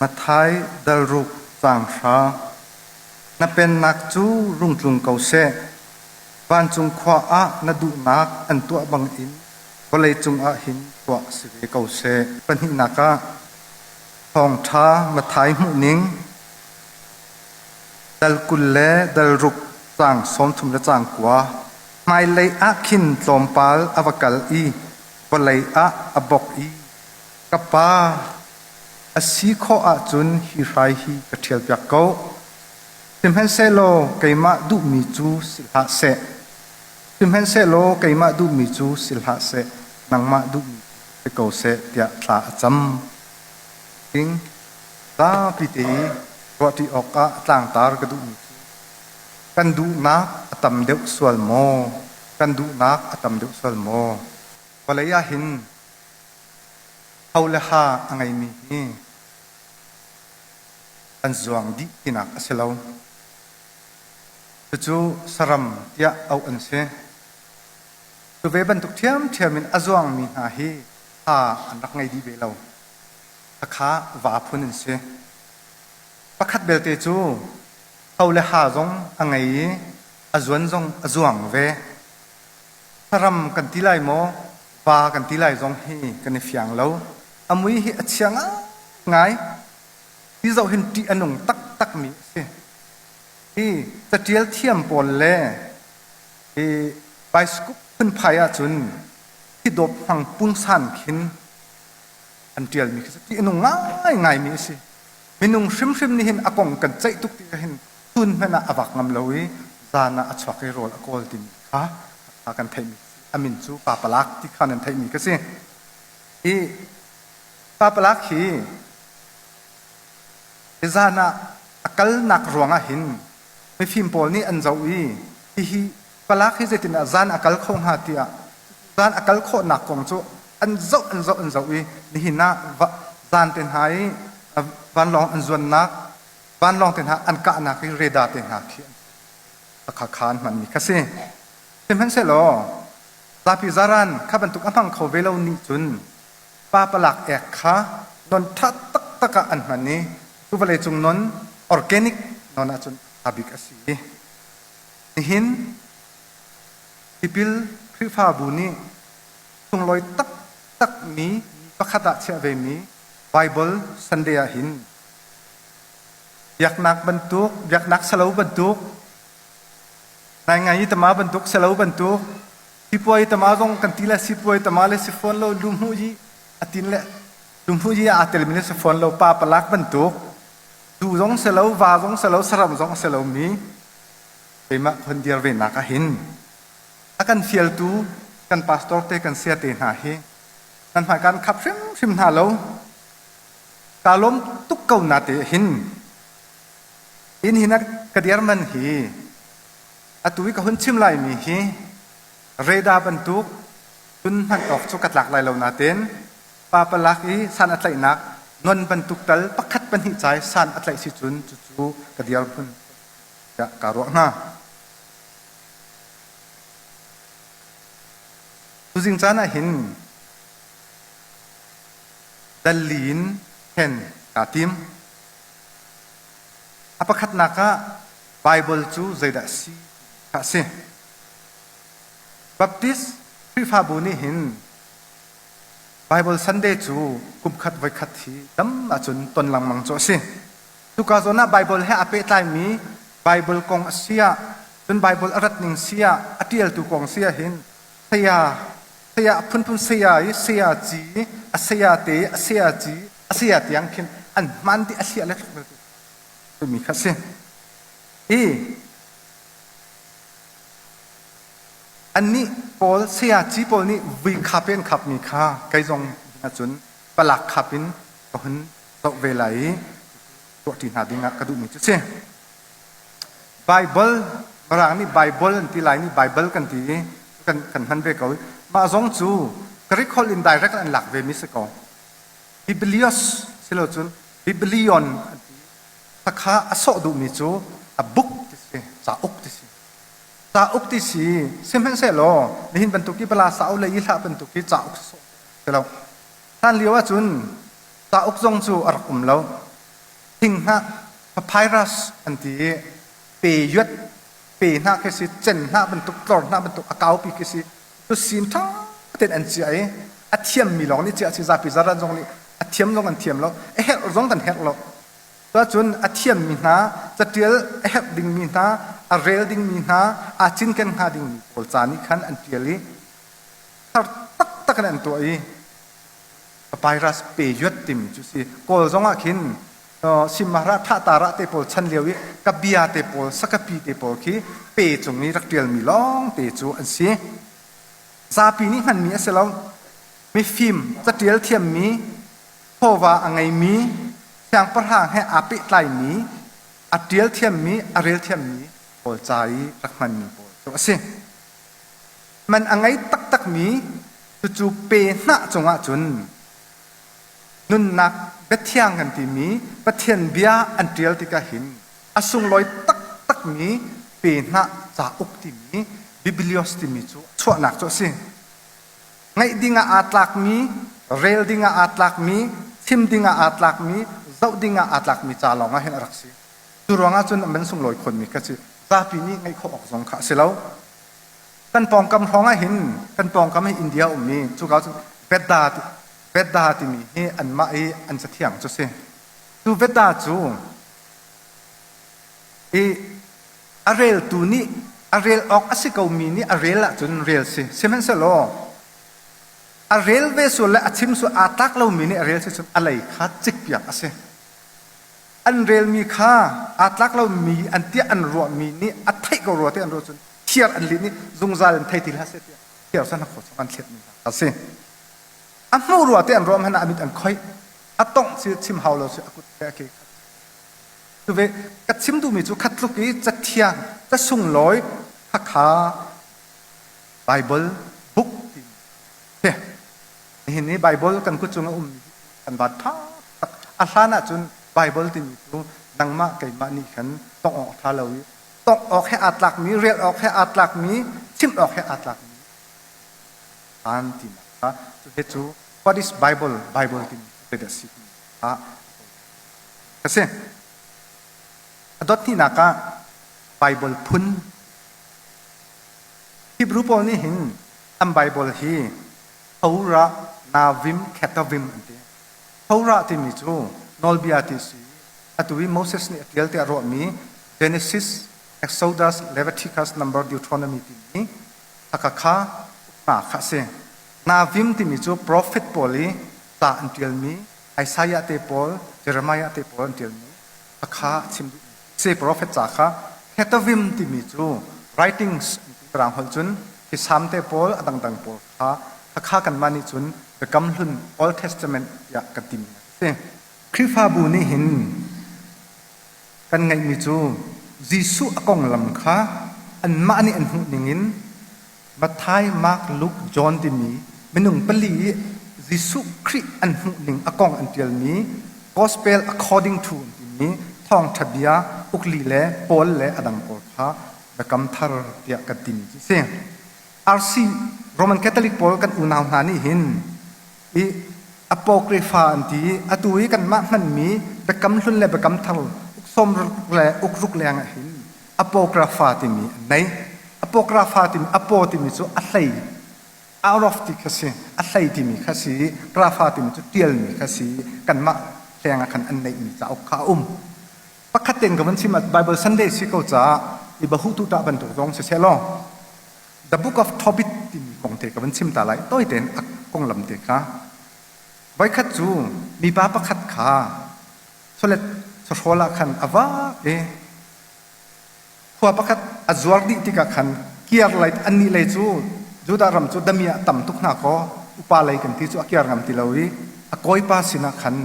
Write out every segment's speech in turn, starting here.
Matthai dal ruk caang hra. Na pennak cu rung tlung ko seh. Vancung khua ah na duhnak an tuah bangin vawleicung ah hin tuah si ve ko seh. Pahnihnak ah Thawngṭha Matthai hmuhning dal 20 le dal ruk caang 30 le caang kua. Hmailei ah khin tlawmpal a va kal i vawlei ah a bok i, Ka Pa, a si khawh ahcun hi hrai hi ka ṭhialpiak ko. Sihmanhsehlaw keimah duhmi cu si hlah seh. Sihmanhsehlaw keimah duhmi cu si hlah seh, nangmah duhmi cu si ko seh, tiah thla a cam. Ding zapi te i ruahṭi awkah tlangtar ka duhmi cu kan duhnak a tam deuh sual maw? Kan duhnak a tam deuh sual maw? Vawlei ah hin ho le ha a ngeimi hi an zuang dih tinak a si lo. Cucu saram tiah auh an si. Cu ve bantuk ṭhiamṭhiam in a zuangmi hna hi ha an rak ngei dih ve lo. Khakha va phun an si. Pakhat belte cu ho le ha zong a ngei i a zuan zong a zuang ve. Saram kan ti lai maw, va kan ti lai zong hi kan i fiang lo. A mui hi a chia ngaingai. Hi zoh hin ṭih a nung taktakmi a si. Hi caṭial thiam pawl le hi bicycle phunphai ahcun hi dawp hmang pungsan khin an ṭialmi khi ṭih a nung ngaingaimi a si. Minung hrimhrim nih hin a kong kan ceih tuk tikah hin chun hmanh ah a vak ngam lo i zan ah a chuak i rawl a kawl timi kha kan theihmi a min cu Papalak ti kha nan theihmi ka si. Hi Papalak hi zan ah a kalnak ruangah hin mifim pawl nih an zoh i hihi palak hi zeitindah zan a kal kho hnga tiah zan a kal khawhnak kong cu an zoh an zoh an zoh i nihin ah zan te hna i vanlawng an zuannak vanlawng te hna an kahnak i radar te hna khi kha kha an hmanmi kha si. Sihmanhsehlaw zapi zaran kha bantuk a hmang kho ve lo nih cun pa palak ek kha non ṭha taktak ah an hman i cu vawleicung non organic non ahcun a bik a si. Nihin tipil Khrihfabu nih sunglawi taktakmi pakhat ah chiah vemi Bible Sunday ah hin biaknak bantuk, biaknak salo bantuk, ngaingai i tama bantuk salo bantuk, sipuai tama zong kan ti le sipuai tama le si fawn lo lumhu i a tin le lumhu i aa telmi le si fawn lo pa palak bantuk du zong si lo va zong si lo saram zong si lo mi keimah khon dir ve nak ah hin a kan fialtu kan pastor te kan sia te hna hi nan hmai kan khap hrimhrim hna lo Kaa lawm tuk ko na te hin. Inn hin ka dir man hi atu i ka hun chim laimi hi reda bantuk cun hman awk cu ka tlak lai lo nain pa palak i san a tlaihnak non bantuk tal pakhat pahnih cai san a tlaih si cun cucu ka dirhmun tiah kaa ruah hnga. Tuzing caan ah hin Dalli in ṭhen kaa tim. A pakhatnak ah Baibal cu zeidah a si kha a si. Baptist Khrihfabu nih hin Baibal Sunday cu kumkhat voikhat hi dam ahcun ton lengmang cu a si. Cuka zawn ah Baibal he aa pehtlaimi Baibal kong a si ah, cun Baibal a rat ning si ah, a ṭialtu kong si ah hin saya saya a phunphun saya i saya ci a saya te a saya ci a saya tiang khin an hman dih a hliah le tluk timi kha si i annih pawl saya ci pawl nih vui khap in khap mi kha kei zong ahcun palak khap in ka hun zoh ve lai i tuahṭi hna ding ah ka duhmi cu si. Baibal Mirang nih Bible an ti lai nih Bible kan ti i kan kan hman ve ko. Mah zong cu Greek holh in direct an lak ve mi si ko. Biblios silo cun Biblion an ti. Khakha a sawh duhmi cu a book ti si, cauk ti si. Cauk ti si, sihmanhsehlaw nihin bantuk i bala sau le i hlah bantuk hi cauk sawh si lo. Hlan lio ahcun cauk zong cu a rak um lo. Thinghnah papyrus an ti i pe yuat pe hna khi si cen hna bantuk tlor hna bantuk a kaupi khi si cu sin ṭha tein an ciah i a thiammi lawng nih ciah si zapi zaran zong nih a thiam zong an thiam lo a herh zong kan herh lo. Cuahcun a thiammi hna catial a herh dingmi hna a rel dingmi hna aa cinken hnga dingmi pawl ca nih khan an ṭial i thar taktak in an tuah i papyrus pe yuat timi cu si. Kawl zong ah khin Simahra Thatara te pawl chan lio i kabia te pawl sakapi te pawl khi pe cung i rak ṭialmi lawng te cu an si. Zapi nih hmanmi a si lo. Mifim catial thiammi chawva a ngeimi siangpahrang he aa pehtlaimi a ṭial thiammi a rel thiammi pawl ca i rak hmanmi pawl cu a si. Man a ngei taktakmi cucu pe hnah cungah cun nunnak biathiang kan timi Pathian bia an ṭial tikah hin a sunglawi taktakmi pe hnah cauk timi Biblios timi cu chuahnak cu a si. Ngaih dingah aa tlakmi, rel dingah aa tlakmi, chim dingah aa tlakmi, zoh dingah aa tlakmi ca lawng ah hin a rak si. Cu ruangah cun an sunglawi khunmi kha si. Zapi nih ngaih khawh awk zong kha a si lo. Kan pawngkam hrawng ah hin kan pawngkam hi India ummi cuka cun Vedda Vedda timi hi anmah i an cathiang cu si. Cu Vedda cu i a reltu nih a rel awk a si komi nih a rel ahcun rel si. Sihmanhsehlaw a rel ve sual le a chim sual aa tlak lomi nih a rel si cun a lei kha cikpiak a si. An relmi kha aa tlak lomi an tiah an ruahmi nih a theih ko rua ti an ruah cun thiar an lih nih zungzal in thei ti hlah seh tiah thiar cu hnakhaw chung an thletmi hna a si. A hmuh rua ti an ruah hmanh ah a mit an khoih. A tongh si chim hau lo si a kut le a ke kha. Cuve ka chim duhmi cu khat tluk i cathiang ca sunglawi khakha Bible book timi si. Nihin ni Bible kan kut cung a ummi kan van ṭha tak. A hlan ahcun Bible timi cu nangmah keimah nih khan tongh awk ṭha lo i tongh awk he aa tlakmi, rel awk he aa tlakmi, chim awk he aa tlakmi an tinak kha cu he cu what is Bible Bible timi cu zeidah a si timi kha a si. A dot hnihnak ah Bible phun Hebrew pawl nih hin an Bible hi Torah, Navim, Ketuvim an ti. Torah timi cu nawlbia ti si. Atu i Moses nih a ṭial tiah ruahmi Genesis, Exodus, Leviticus, Number, Deuteronomy timi hakakha uknak kha a si. Navim timi cu profet pawl i ca an ṭialmi Isaiah te pawl, Jeremiah te pawl an ṭialmi hakha a chim duhmi si. Profet ca kha Ketuvim timi cu writings an ti Mirang holh cun hi Salm te pawl a dangdang pawl kha khakha kanmah nih cun Biakam Hlun Old Testament tiah kan timi a si. Khrihfabu nih hin kan ngeihmi cu Jesuh a konglam kha anmah nih an hmuh ningin Matthai, Mark, Luke, John timi minung pali i Jesuh Khrih an hmuh ning a kong an ṭialmi Gospel according to an timi thawngṭha bia ukli le Paul le a dang pawl kha Biakam Thar tiah kan timi cu a si. RC Roman Catholic pawl kan unau hna nih hin i Apocrypha an ti i atu i kanmah hmanmi Biakam Hlun le Biakam Thar uksawm le ukruk leng ah hin Apocrypha timi an nei. Apocrypha timi apo timi cu a hlei out of ti kha si a hlei timi kha si i grapha timi cu ṭialmi kha si i kanmah hleng ah khan an neihmi cauk kha a um. Pakhat tein ka van chim ah Bible Sunday si ko caah i bahutu ṭah bantuk zong siseh law The Book of Tobit timi kong te ka van chim ta lai tawi tein a konglam te kha. Voikhat cu mipa pakhat kha chawlet chawhrawl ah khan a vak i khua pakhat a zuar dih tikah khan kiar lei annih lei cu Judah ram cu dami ah tam tuk hna kaw upa lei kan ti cu a kiar ngam ti lo i a kawipa sinah khan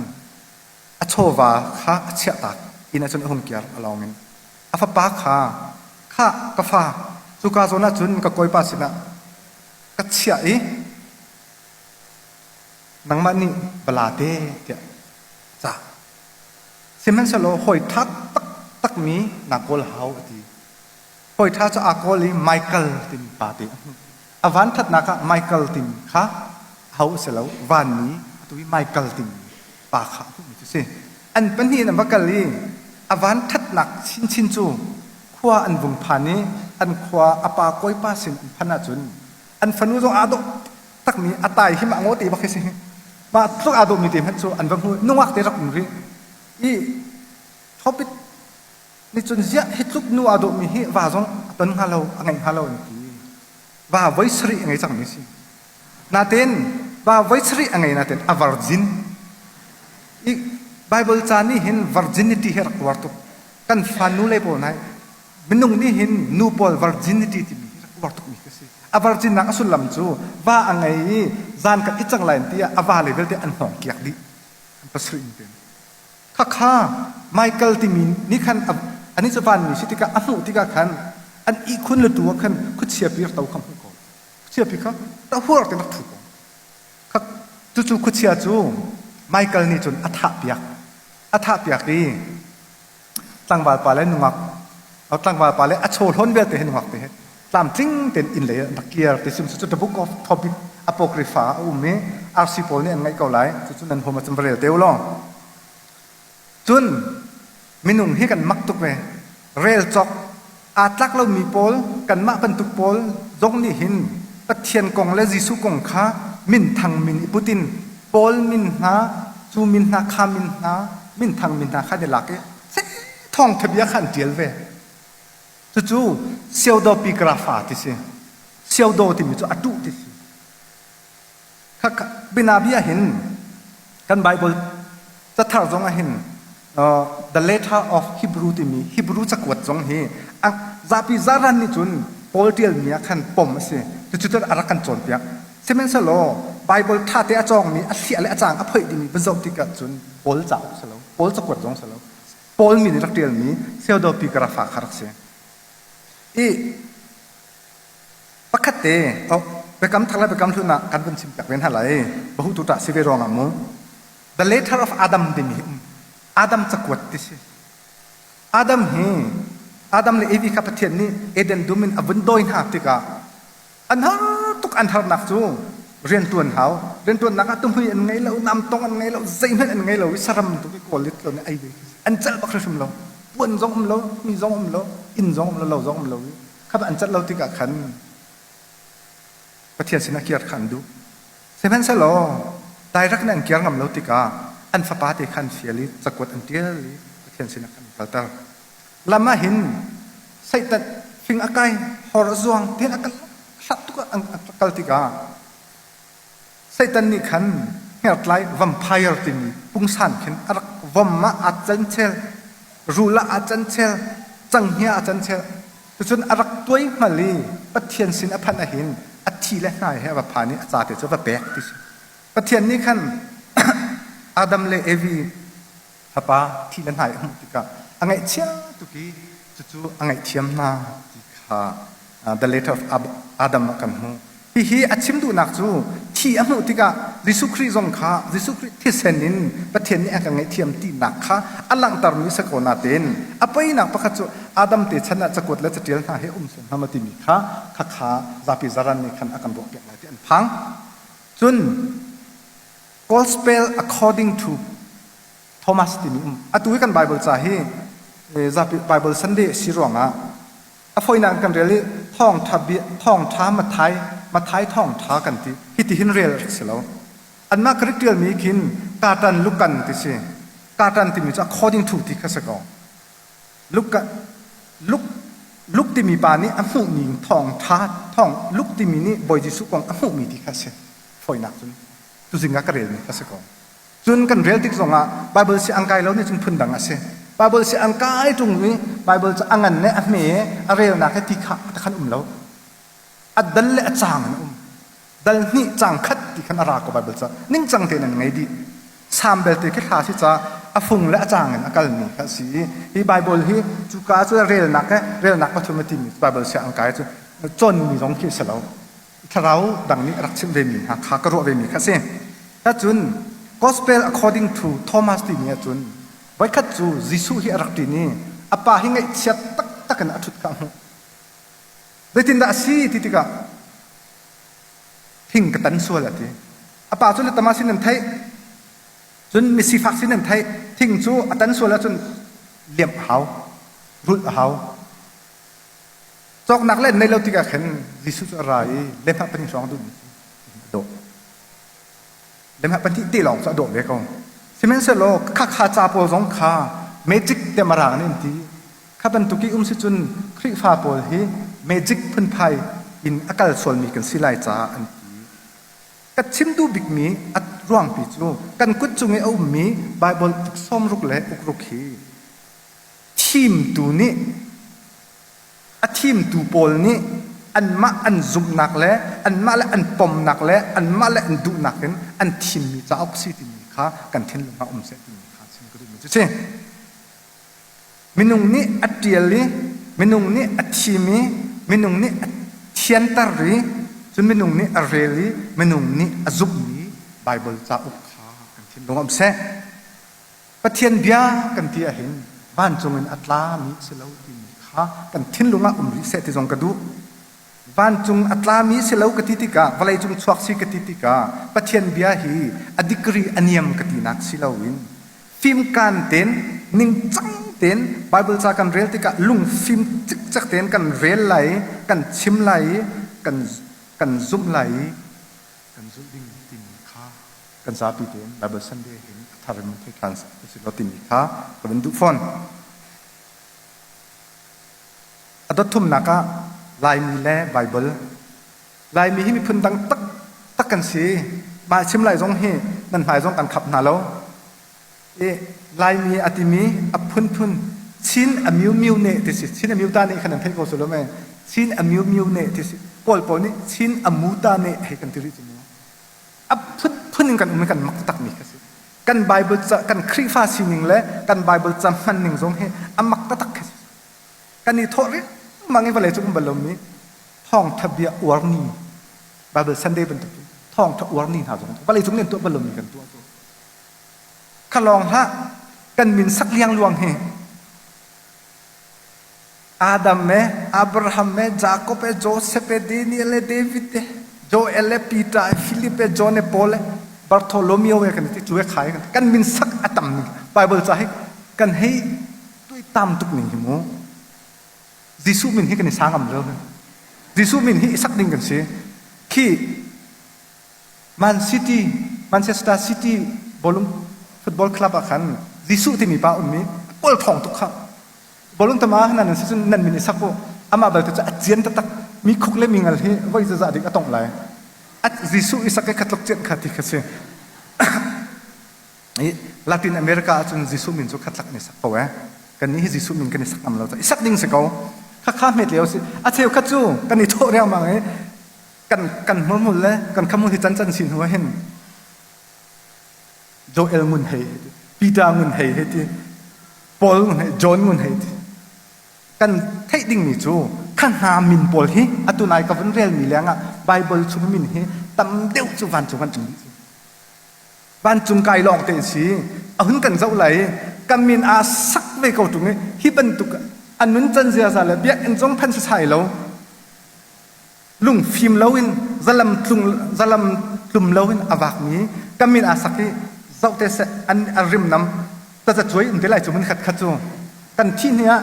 a chawva kha a chiahtak inn ah cun a hung kiar a lawng in a fapa kha khah ka fa cuka zawn ah cun ka kawipa sinah ka chiah i nangmah nih bala te tiah a cah. Sihmanhsehlaw hawi ṭha taktakmi naa kawl hau a ti. Hawi ṭha cu aa kawl i Michael timi pa te a hmuh. A vanṭhatnak ah Michael timi kha aho a si lo, vanmi atu i Michael timi pa kha a hmuhmi cu a si. An pahnih in an va kal i a van ṭhatnak chinchin cu khua an vung phan i an khua a pa kawipa sin an phanh ahcun an fanu zong aa dawh takmi a tai hi mah ngaw te bak hi si. Mah tluk aa dawhmi te hmanh cu an va hmu nungak te rak um rih. I Tobit nih cun ziah hi tluk nu aa dawhmi hi va zong a ton hnga lo, a ngeih hnga lo an ti. Va voi sarih a ngei cangmi si. Natein va voi sarih a ngei natein a virgin. I Bible ca nih hin virginity hi a rak uar tuk. Kan fa nu le pawl hna minung nih hin nu pawl virginity timi hi rak uar tukmi ka si. A virginnak a sullam cu va a ngei i zan kan i cang lai ti ah a va le vialte an hnawng kiak dih. An pasarih in ten. Khakha Michael timi nih khan ani cu vanmi si tikah a hmuh tikah khan an ihkhun le tu ah khan khuachia pi rak to kha hmuh ko. Khuachia pi kha tahuar te rak thu ko. Kha cucu khuachia cu Michael nih cun a thah piak. A thah piak i tlangval pa le nungak tlangval pa le a chaw hlawn vialte he nungak te he tlamtling tein inn lei an rak kir ti sim cu the book of Tobit apocrypha a um i RC pawl nih an ngaih ko lai cucu nan huam ahcun va rel te u law cun minung hi kan mak tuk ve rel cawk aa tlak lomi pawl kanmah bantuk pawl zong nih hin Pathian kong le Jesuh kong kha minthang min i put in Paul min hna cu min hna kha min hna minthang min hna kha an i lak i thawngtha bia kha an ṭial ve cucu pseudopigrapha ti si pseudo timi cu a tuh ti si Binabia hin kan Bible cathar zong ah hin the letter of Hebrew timi Hebrew cakuat zong hi zapi zaran nih cun Paul ṭialmi ah khan pom a si. Cucu a rak kan cawnpiak. Sihmanhsehlaw Bible ṭhate a cawngmi a hliah le a caang a phoih dimi va zoh tikah cun Paul cauk si lo, Paul cakuat zong si lo. Paul mi nih rak ṭialmi pseudopigrapha kha rak si. I Pakhat te, oh, biakam thar le biakam hlun ah kan vun chim piak ve hna lai. Bahutu ṭah si ve ruangah mu. The letter of Adam timi hi um. Adam cakuat ti si. Adam hi Adam le Evi kha Pathian nih Eden dum in a vun dawi hna tikah an har tuk an harnak cu rianṭuan hau. Rianṭuannak ah tuhmui an ngei lo, namtong an ngei lo, zeihmanh an ngei lo i saram tuk i kawl lit lo nih ei ve khi si. An celh bak hrimhrim lo. Puan zong um lo, mi zong um lo, inn zong um lo, lo zong um lo i kha an cat lo tikah khan Pathian sinah kir kha an duh. Sihmanhsehlaw direct in an kir ngam lo tikah an fapa te kha an fial i cakuat an ṭial i Pathian sinah khan an kalter. Lam ah hin Satan fing a kai, hor a zuang, tihin a kal hrat tuk an kal tikah Satan nih khan hngertlai vampire timi pungsan khin a rak vom ah aa canchel, rul ah aa canchel, canghngia aa canchel. Cucun a rak tuai hngal i Pathian sin a phanh ahhin a thi le hnai he a va phan i a ca te cu va pek ti si. Pathian nih khan Adam le Evi fapa thi le hnai a hmuh tikah a ngaihchia tuk i cucu a ngaihthiam hna ti kha the letter of Adam ah kan hmuh. Hihi a chim duhnak cu thi a hmuh tikah Jesuh Khrih zong kha Jesuh Khrih thisen in Pathian nih a kan ngaihthiam tinak kha a langhtermi si ko natein a poinak pakhat cu Adam te chan ah cakuat le catial hna hi um sual hna maw timi kha khakha zapi zaran nih khan a kan ruahpiak lai ti an phang. Cun Gospel according to Thomas timi um. Atu hi kan Bible ca hi zapi Bible Sunday si ruangah A fawinak kan rel i thawngṭha bia thawngṭha Mathai Mathai thawngṭha kan ti. Hitihin rel a rak si lo. Anmah Greek ṭialmi khin katan Lukan ti si. Katan timi cu according to ti kha si ko. Luka Luk Luk timi pa nih a hmuhmi thawngṭha thawng Luk timi nih Bawi Jesuh kong a hmuhmi ti kha si. Fawinak cun tuzing ah ka relmi kha si ko. Cun kan rel tik zongah Bible si an kai lo nih cun phundang a si. Bible si an kai ṭung i Bible cu a ngan le a hme a relnak he ti kha khan um lo. A dal le a caang in a um. Dal hnih caang khat ti khan a ra ko Bible ca. Ningcang tein an ngei dih. Salm belte khi hla si ca a fung le a caang in a kalmi kha a si i hi Bible hi cuka cu relnak he relnak pathum a timi Bible si an kai cu cawnmi zong khi a si lo. Thlarau dang nih a rak chimh vemi hna kha ka ruah vemi kha a si. Cun Gospel according to Thomas timi ahcun voikhat cu Jesuh hi a rak ṭin i a pa hi ngaihchiat taktak in a ṭhut kha a hmuh. Zeitindah a si ti tikah thing ka tan sual a ti. A pa cu le tama sin an theih. Cun misifak sin an theih. Thing cu a tan sual ahcun liamh a hau, rulh a hau. Cawknak le an neih lo tikah khin Jesuh cu a ra i lehmah pahnih hrawng a duhmi cu a dawh. Lehmah pahnih te lawng cu a dawh ve ko. Sihmanhsehlaw khakha ca pawl zong kha magic tiah Mirang nih an ti. Kha bantuk i um si cun Khrihfa pawl hi magic phunphai in a kal sualmi kan si lai caah an ti. Ka chim duh bikmi a ruangpi cu kan kut cung i a ummi Baibal uk sawmruk le ukruk hi thimtu nih a thimtu pawl nih anmah an zumhnak le anmah le an pomnak le anmah le an duhnak in an thimmi cauk si timi kha kan thinlung ah um seh timi kha chim ka duhmi cu si. Minung nih a ṭial i minung nih a thim i minung nih a thianter i cun minung nih a rel i minung nih a zumhmi Baibal cauk kha kan thinlung ah um seh. Pathian bia kan ti ahhin vancung in a tlami a si lo timi kha kan thinlung ah um rih seh ti zong ka duh. Vancung a tlami si lo ka ti tikah vawleicung chuak si ka ti tikah Pathian bia hi a degree a niam ka tinak si loin fimkaan tein ningcang tein Bible ca kan rel tikah lungfim cikcek tein kan rel lai i kan chim lai i kan kan zumh lai i kan zulh ding timi kha kan zapi tein Bible Sunday hin a thar in thei ṭhan usih law timi kha ka vun duh fawn. A dot thumnak ah Laimi le Bible. Laimi hi miphun dang taktak kan si. Mah chim lai zong hi nan hmai zong kan khap hna lo. I Laimi a timi a phunphun Chin a miu miu ne ti si. Chin a miu ta ne khan nan theih ko su lo me. Chin a miu miu ne ti si. Kawl pawl nih Chin a mu ta ne hei kan ti rih cu mu. A phunphun in kan um i kan mak takmi kha si. Kan Bible ca kan Khrihfa sining le kan Bible ca hman ning zong hi a mak taktak khi si. Kan i thawh riangmang i vawlei cu um bal lomi thawngtha bia uar ni Bible Sunday bantuk in thawngtha uar ni hna zong vawlei cung nih an tuah bal lomi kan tuah cu. Kha lawng hlah kan min sak liangluang hi Adam e, Abraham e, Jacob e, Joseph e, Daniel e, David e, Joel e, Peter e, Philip e, John e, Paul e, Bartholomew e kan ti cu e khai kan kan min sak a tam ning Bible ca hi kan hei tui tam tuk ning hi mu Jesuh min hi kan i sa ngam lo Jesuh min hi i sak ding kan si khi Man City, Manchester City bawlung football club ah khan Jesuh timi pa um i kawl thawng tuk kha. Bawlung tama nan si cun nan min i sak u. Amah balte cu a cian taktak mi khuk le mi ngal hi voi zazah dik a tongh lai. At Jesuh i sak i khatluk cian kha ti kha si. I Latin America ahcun Jesuh min cu khatlak an i sak ko eh. Kan nih hi Jesuh min kan i sak ngam lo. I sak ding si ko. Khakha hmet lio si. A cheu khat cu kan i thawh riangmang i kan kan hmurhmul le kan khamhmul hi can can sin hnu ah hin Joel ngun hei ti Peter ngun hei hei ti Paul ngun hei John ngun hei ti kan theih dingmi cu kha hna min pawl hi atu nai ka vun relmi lengah Bible chung min hi tam deuh cu vancung kan ṭum dih vancung kai lawng te si a hun kan zoh lai kan min aa sak ve ko ṭung i hi bantuk an nun can ziaza le biakinn zong phan sasai lo lungfim loin zalam tlung zalam tlum loin a vakmi ka min aa sak i zoh te seh an a rimnam taza cuai um te lai cu mun khat khat cu kan thih hni ah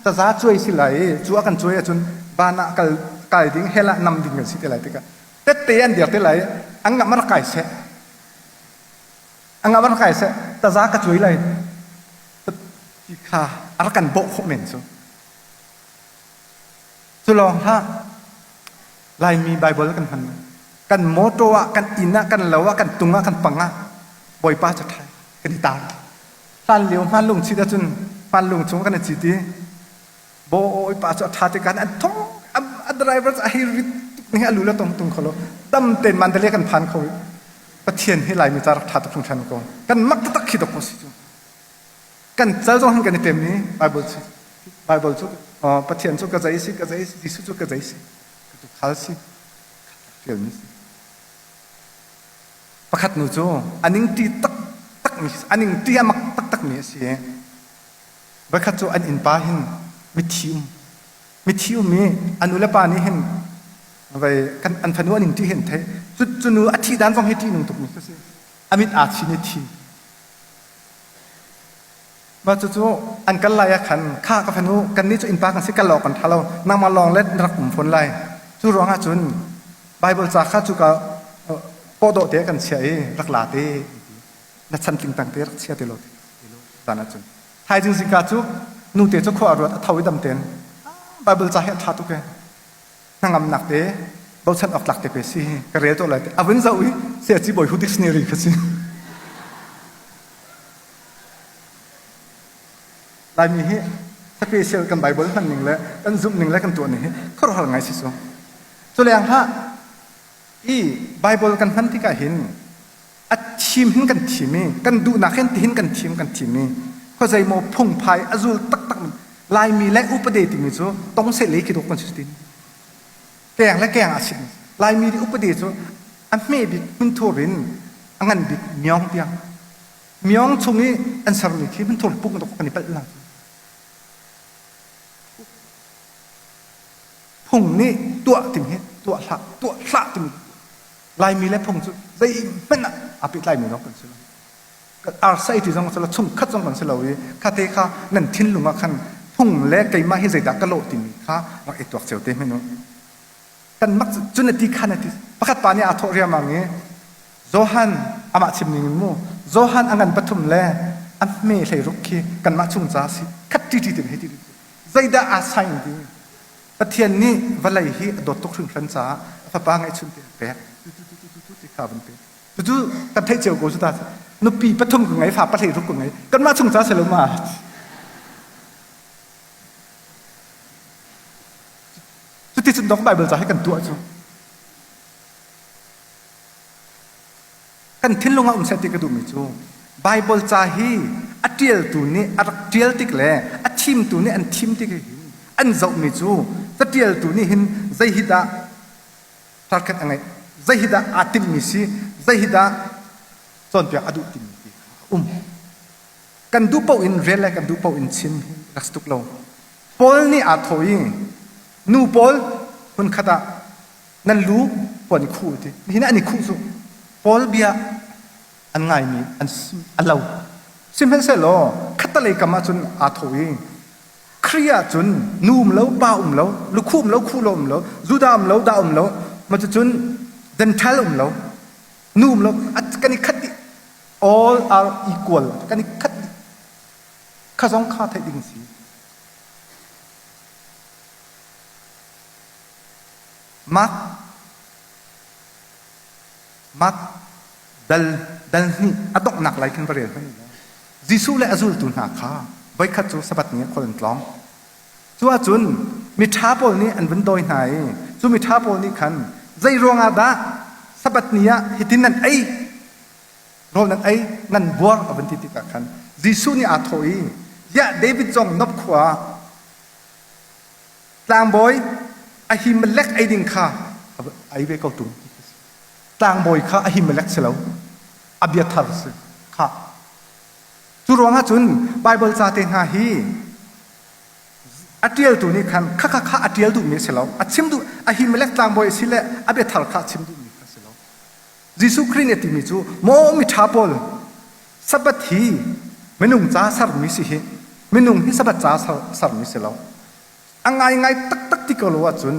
taza cuai si lai i cu a kan cuai ahcun van ah kal kai ding hell ah nam ding kan si te lai tikah tette an dir te lai an ngam rak kai seh an ngam rak kai seh taza ka cuai lai ti kha a rak kan bawh khawh men cu Cu lawng hlah, Laimi Baibal kan hman. Kan mawṭaw ah, kan inn ah, kan lo ah, kan tung ah, kan pang ah Bawipa cu ṭhai kan i tar. Hlan lio hmanlung chit ahcun hmanlung chung kan i cit i Bawipa cu a ṭha ti kan an thong a driver cu a hei rit tuk ning a lu le tong tung kho lo. Dam tein Mandalay kan phan kho i Pathian hi Laimi ca rak ṭha tuk hringhran ko. Kan mak taktak khi dok ko si cu. Kan cal zong hin kan i tem i Bible cu Bible cu Pathian cu ka zei si ka zei si Jesuh cu ka zei si ka tukhal si ṭialmi si pakhat nu cu a ningṭi taktak mi a ningṭi a mak taktak mi a si voikhat cu an innpa hin mithi um mithi um i a nu le pa nih hin vai kan an fanu an ningṭi hin thei cu cu nu a thih dan zong hi ṭih nung tuk mi si a mit aa chin i thi. Mah cucu an kal lai ah khan kha ka fanu kannih cu innpa kan si kal awk kan ṭha lo nangmah lawng le na rak um fawn lai. Cu ruangah cun Baibal ca kha cuka pawdawh te kan chiah i rak la te na chantling tang te rak chia te lo zan ah cun thaizing zingka cu nute cu khua a ruat a tho i dam ten Baibal ca hi a ṭha tuk e hnangamnak te bochan awk tlak te pe si ka rel to lai te a vun zoh i siaci bawi hu dictionary kha si Laimi hi special kan Bible hman ning le kan zumh ning le kan tuah ning hi khuaruahhar ngai si su. Cu leng hlah i Bible kan hman tikah hin a thim hin kan thim i kan duhnak hin tihin kan thim kan thim i khuazei maw phungphai a zul taktak Laimi le upade timi cu tong se le khi dawk kan si tin. Keng le keng a sim. Laimi nih upade cu a hme bik hmunthur in a ngan bik myong tiang Myong chung i an sermi khi hmunthur puk dok kan i palh la. Phung nih tuah timi hi tuah hlah tuah hlah timi Laimi le phung cu zeihmanh ah aa pehtlaimi zong kan si lo. Arsa ti zong si lo chungkhat zong kan si lo i khate kha nan thinlung ah khan phung le keimah hi zeidah ka lawh timi kha rak i tuak cio te hmanh u. Kan mak cun na ti kha na ti pakhat pa nih aa thawh riangmang i Johan amah chim ning in mu Johan a ngan pathum le a hme hleiruk khi kanmah chung ca si khat ṭi ṭi tin hei ti zeidah aa sain ti Pathian nih vawlei hi a dawt tuk hringhran caah a fapa ngeihchun te a pek tu tu tu tu tu ti kha van pe cucu kan theih cio ko cu ta nupi pathum ka ngei fa pahlei ruk ka ngei kanmah chung ca si lo ma cuti cun dok Bible ca hi kan tuah cu Kan thinlung ah um seh ti ka duhmi cu Baibal ca hi a ṭialtu nih a rak ṭial tik le a thimtu nih an thim tik hin an zohmi cu caṭialtu nih hin zei hi dah target a ngeih, zei hi dah aa timhmi si, zei hi dah cawnpiak a duh timi ti kha a um. Kan duh paoh in rel le kan duh paoh in chim hi rak si tuk lo. Paul nih aa thawh i nu pawl hmunkhat ah nan lu puan i khuh ti nihin an i khuh cu Paul bia an ngaimi an a lo sihmanhsehlaw khattalei kam ah cun aa thawh i Khrih ah cun nu um lo pa um lo lukhuh um lo khuh lo um lo Judah um lo dah um lo ma cucun Gentile um lo nu um lo kan i khat dih all are equal kan i khat dih kha zong kha theih ding si Mark Mark dal dal hnih a donghnak lai khin va rel hmanh u. Jesuh le a zultu hna kha voikhat cu Sabbath ni ah khual an tlawng. Cu ahcun miṭha pawl nih an vun dawi hna i cu miṭha pawl nih khan zei ruangah dah Sabbath ni ah hitin nan ei rawl nan ei nan buar a vun ti tikah khan Jesuh nih aa thawh i ziah David zong Nob khua ah Tlangbawi Ahimelek ei ding kha a ei ve ko tung ti khi si. Tlangbawi kha Ahimelek si lo, Abiathar si kha. Cu ruangah cun Baibal ca te hna hi a ṭialtu nih khan kha kha kha a ṭial duhmi a si lo. A chim duh Ahimelek tlangbawi a si le Abiathar kha a chim duhmi kha a si lo. Jesuh Khrih nih a timi cu maw miṭha pawl Sabbath hi minung ca sermi si hi minung hi Sabbath ca sermi si lo. A ngaingai taktak ti ko lo ahcun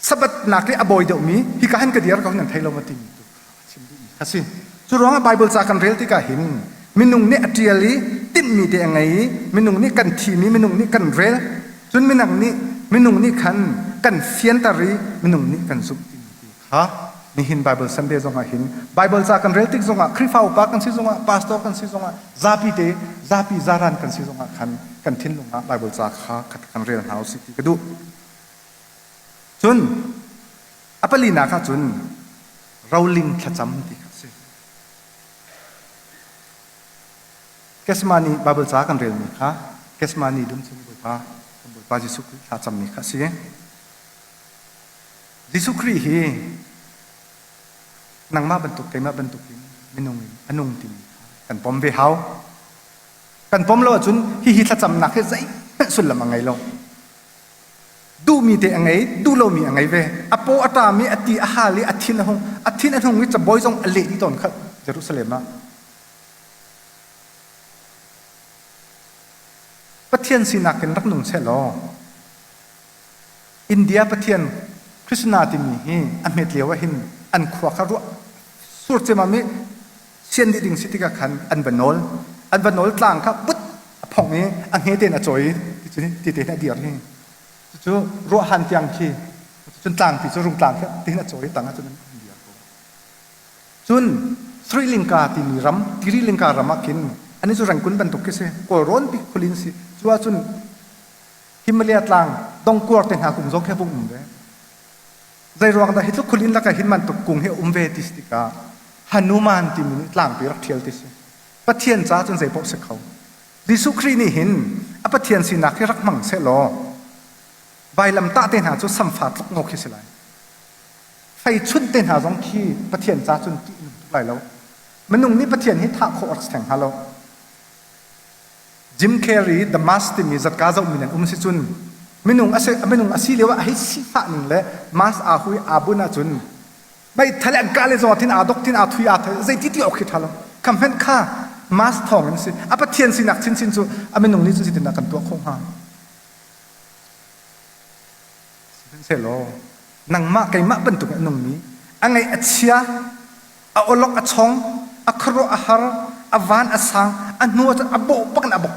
Sabbath nak i a bawi deuhmi hika hin ka dir ko nan thei lo ma timi tu a chim duhmi kha si. Cu ruangah Bible ca kan rel tikah hin minung nih a ṭial i tinhmi te a ngei i minung nih kan thimi minung nih kan rel cun minung nih minung nih khan kan fianter i minung nih kan zumh timi ti kha nihin Bible Sunday zongah hin Bible ca kan rel tik zongah Khrihfa upa kan si zongah pastor kan si zongah zapi te zapi zaran kan si zongah khan kan thinlung ah Bible ca kha kan rel hna usih ti ka duh. Cun a palinak ah cun roling thlacam ti kha si. Kesmani Bible ca kan relmi kha Kesmani dum chung Bawipa kan Bawipa Jesuh Khrih thlacammi kha si. Jesuh Khrih hi nangmah bantuk keimah bantuk in minung in a nung timi kha kan pom ve hau. Kan pom lo ahcun hihi thlacamnak hi zeihmanh sullam a ngei lo. Duhmi te a ngei, duh lomi a ngei ve. A paw a ṭam i a ti a hal i a thin a hung. A thin a hung i cabawi zong a leh dih tawn kha Jerusalem ah. Pathian sinak in rak nung seh law India pathian Krishna timi hi a hmet lio ah hin an khua kha ruah sur ciammam i sian dih ding si tikah khan an va nawl. An va nawl tlang kha put a phongh i a hme tein a cawi i ti ti tein a dir hi. Cucu ruahhan tiang khi cun tlangpi cu rungtlang khi tihin a cawi tang ahcun an dir ko. Cun Sri Lanka timi ram, Sri Lanka ram ah khin ani cu Rangoon bantuk khi si, Kawlrawn bik khualin si. Cu ahcun Himalaya tlang dongkuar te hna kung zong khi a vung um ve. Zeiruang dah hi tluk khulin lakah hin bantuk kung hi a um ve ti si tikah Hanuman timi nih tlangpi rak ṭhial ti si. Pathian ca cun zeipaoh si kho. Jesuh Khrih nih hin a Pathian sinak hi rak hmang sehlaw vailamtah te hna cu samfa tluk ngaw khi si lai. Fei chunh te hna zong khi Pathian ca cun ṭih a nung tuk lai lo. Minung nih Pathian hi thah khawh rak si theng hnga lo. Jim Carrey The Mask timi zatka zohmi nan um si cun minung a si minung a si lio ah a hei sifah ning le mask aa hui aa bun ahcun meithal an kah le zong thin aa dok thin aa thui aa thai zeiti ti awk khi ṭha lo kham hmenh kha mask thawng in si a pathian sinak chinchin cu a minung nih cun zeitindah kan tuah khawh hnga sihmanhsehlaw nangmah keimah bantuk in a nungmi a ngaih a chia a awlok a chong, a khuaruah a har, a van a sang, a hnu ah cun a bawh bak in a bawk.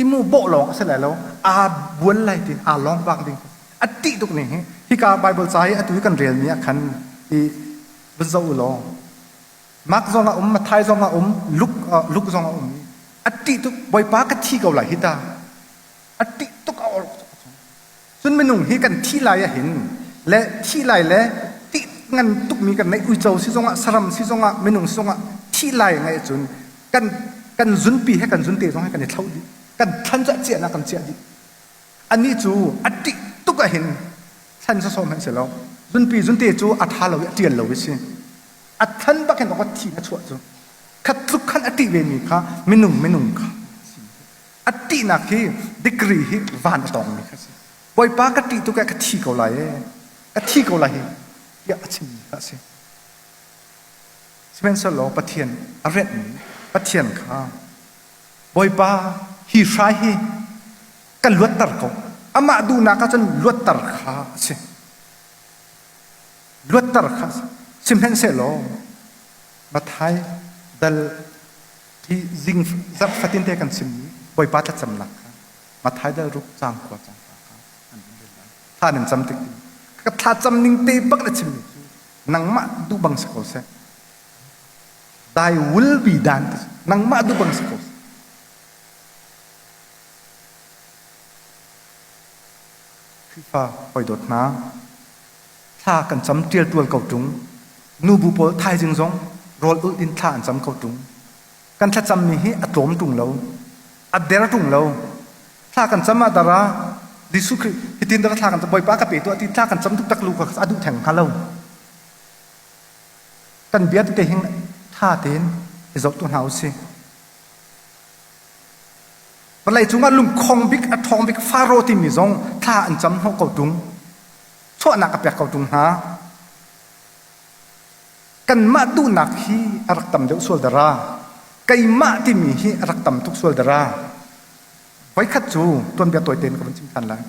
Imu bawh lawng a si lai lo, aa bual lai tiin aa lawng bak ding. A ṭih tuk ning hi. Hika Bible ca i atu i kan relmi ah khan i vun zoh u law Mark zong a um, Matthai zong a um, Luke, uh, Luke zong a um i a ṭih tuk Bawipa ka thi ko lai hi ta. A ṭih tuk a awlok tuk a chung. Cun minung hi kan thih lai ahhin le thih lai le tih ngan tukmi kan neih uico si zongah saram si zongah minung si zongah thih lai ngaih cun kan kan zunpi he kan zunte zong he kan i thlo dih kan thlan cu a ciahnak kan ciah dih anih cu a ṭih tuk ahhin thlan sawsawh hmanh si lo zunpi zunte cu a ṭha lo i a ṭial lo i si a thlan bak hin a thi na chuah cu khat tluk khan a ṭih ve mi kha minung minung kha A ṭihnak hi degree hi van a tawngmi kha a si. Bawipa ka ṭih tuk ee ka thi ko lai ee ka thi ko lai hi tiah a chimmi kha a si. Sihmanhsehlaw Pathian a renhmi Pathian kha Bawipa hi hrai hi ka luatter ko. Amah duhnak ah cun luatter kha a si. Luatter kha a si. Sihmanhsehlaw Matthai dal Hi zing zarh fatin te kan chimmi Bawipa thlacamnak kha Matthai dal ruk caang khua caang fa kha an vun rel lai. Thla nan cam tik ka thlacam ning te bak na chimmi cu nangmah duh bang si ko seh. Thy will be done ti nangmah duh bang si ko seh. Khrihfa hawi dawt hna, thla kan cam ṭialṭual ko ṭung. Nubu pawl thaizing zong rawl ulh in thla an cam ko ṭung. Kan thlacammi hi a tlawm ṭung lo, a der ṭung lo. Thla kan cam ah dara Jesuh Khrih hitin dara thla kan cam Bawipa ka pe tuah ti thla kan cam tuk tak lu kha a duh theng hnga lo. Kan bia tete hin ṭha tein i zoh tu hna usih. Vawlei cungah lungkhong bik a ṭhawng bik Faro timi zong thla an cam hnawh ko ṭung. Chuahnak a pek ko ṭung hna. Kanmah duhnak hi a rak tam deuh sual dara. Keimah timi hi a rak tam tuk sual dara. Voikhat cu tuanbia tawi tein ka vun chim ṭhan lai.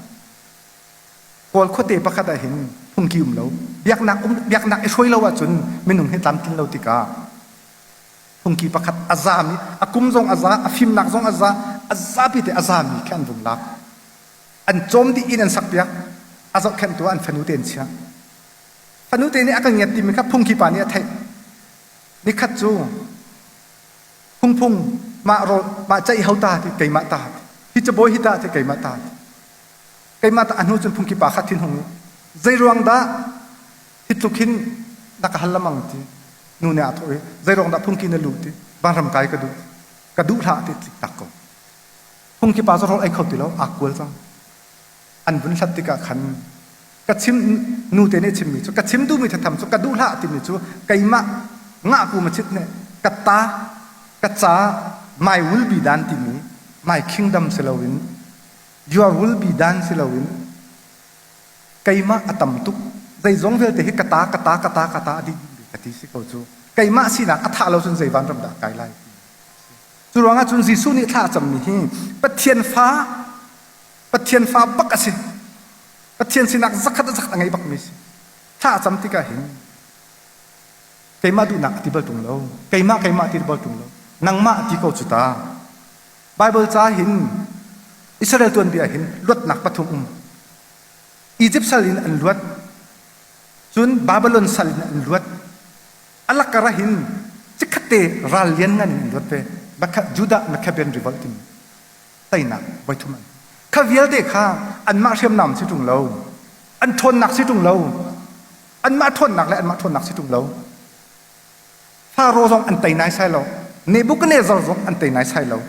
Kawl khuate pakhat ah hin phungki um lo. Biaknak um biaknak i hruai lo ahcun minung hi tlamtlin lo tikah phungki pakhat a zami a kum zong a za a fimnak zong a za a zapi te a zami khi an vung lak an cawm dih inn an sakpiak a zohkhenhtu ah an fanu te an chiah fanu te nih a kan ngiat timi kha phungki pa nih a theih nikhat cu phungphung mah rawl mah ceih ho ta ti keimah ta hi cabawi hi ta ti keimah ta keimah ta a hnu cun phungki pa kha thin hung i zei ruang dah hi tluk hin na ka hal lamang ti nu nih aa thawh i zeiruang dah phungki na luh ti vanram kai ka duh ka duh hlah ti tlik tak ko phungki pa cu rawl ei kho ti lo aa kual cang an vun hlat tikah khan ka chim nu te nih chimmi cu ka chim duhmi thatham cu ka duh hlah timi cu keimah ngahku ma chit ne ka ta ka ca my will be done timi my kingdom si loin your will be done si loin Keimah a tam tuk. Zeizong vialte hi ka ta, ka ta, ka ta, ka ta a dih dih ka ti si ko cu. Keimah sinak a thah lo cun zei vanram dah kai lai ti. Cu ruangah cun Jesuh nih thla a cammi hi Pathian fa Pathian fa bak a si. Pathian sinak zakhat a zakhat a ngei bakmi si. Thla a cam tikah hin keimah duhnak a ti bal ṭung lo. Keimah keimah ti bal ṭung lo. Nangmah ti ko cu ta. Bible ca hin Israel tuanbia hin luatnak pathum um. Egypt sal in an luat. Cun Babylon sal in an luat. A lakar ah hin chikkhatte ral lianngan in an luat ve. Judah Maccabean revolt timi teinak voithum an. Kha vialte kha anmah hriamnam si ṭung lo. An ṭhawnnak si ṭung lo. Anmah ṭhawnnak le anmah ṭhawnnak si ṭung lo. Faro zong an tei naisai lo. Nebuchadnezzar zong an tei naisai lo.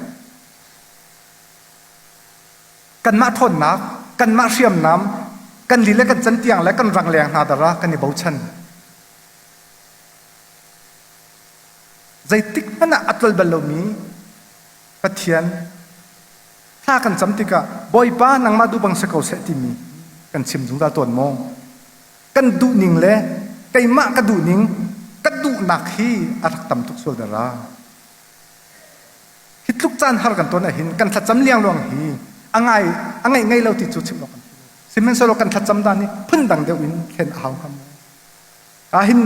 Kanmah ṭhawnnak, kanmah hriamnam, kan li le kan cantiang le kan rangleng hna dara kan i bochan. Zeitik hmanh ah a tlol bal lomi Pathian thla kan cam tikah Bawipa nangmah duh bang si ko seh timi kan chim zungzal tawn maw? Kan duhning le keimah ka duhning ka duhnak hi a rak tam tuk sual dara. Hi tluk caan har kan ton ahhin kan thlacam liangluang hi a ngai a ngeih ngei lo ti cu chim awk kan thei lo. Sihmanhsehlaw kan thlacam dan hi phundang deuh in thlen a hau hnga maw? Ahhin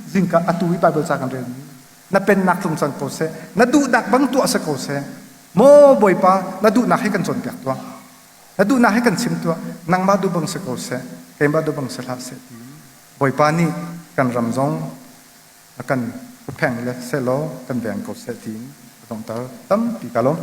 zingka atu i Bible ca kan relmi na pennak tlung cang ko seh, na duhnak bang tuah si ko seh. Maw Bawipa, na duhnak hi kan cawnpiak tuah. Na duhnak hi kan chim tuah. Nangmah duh bang si ko seh, keimah duh bang si hlah seh ti Bawipa nih kan ram zong a kan huppheng le sehlaw kan veng ko seh tiin a donghter tampi ka lawm.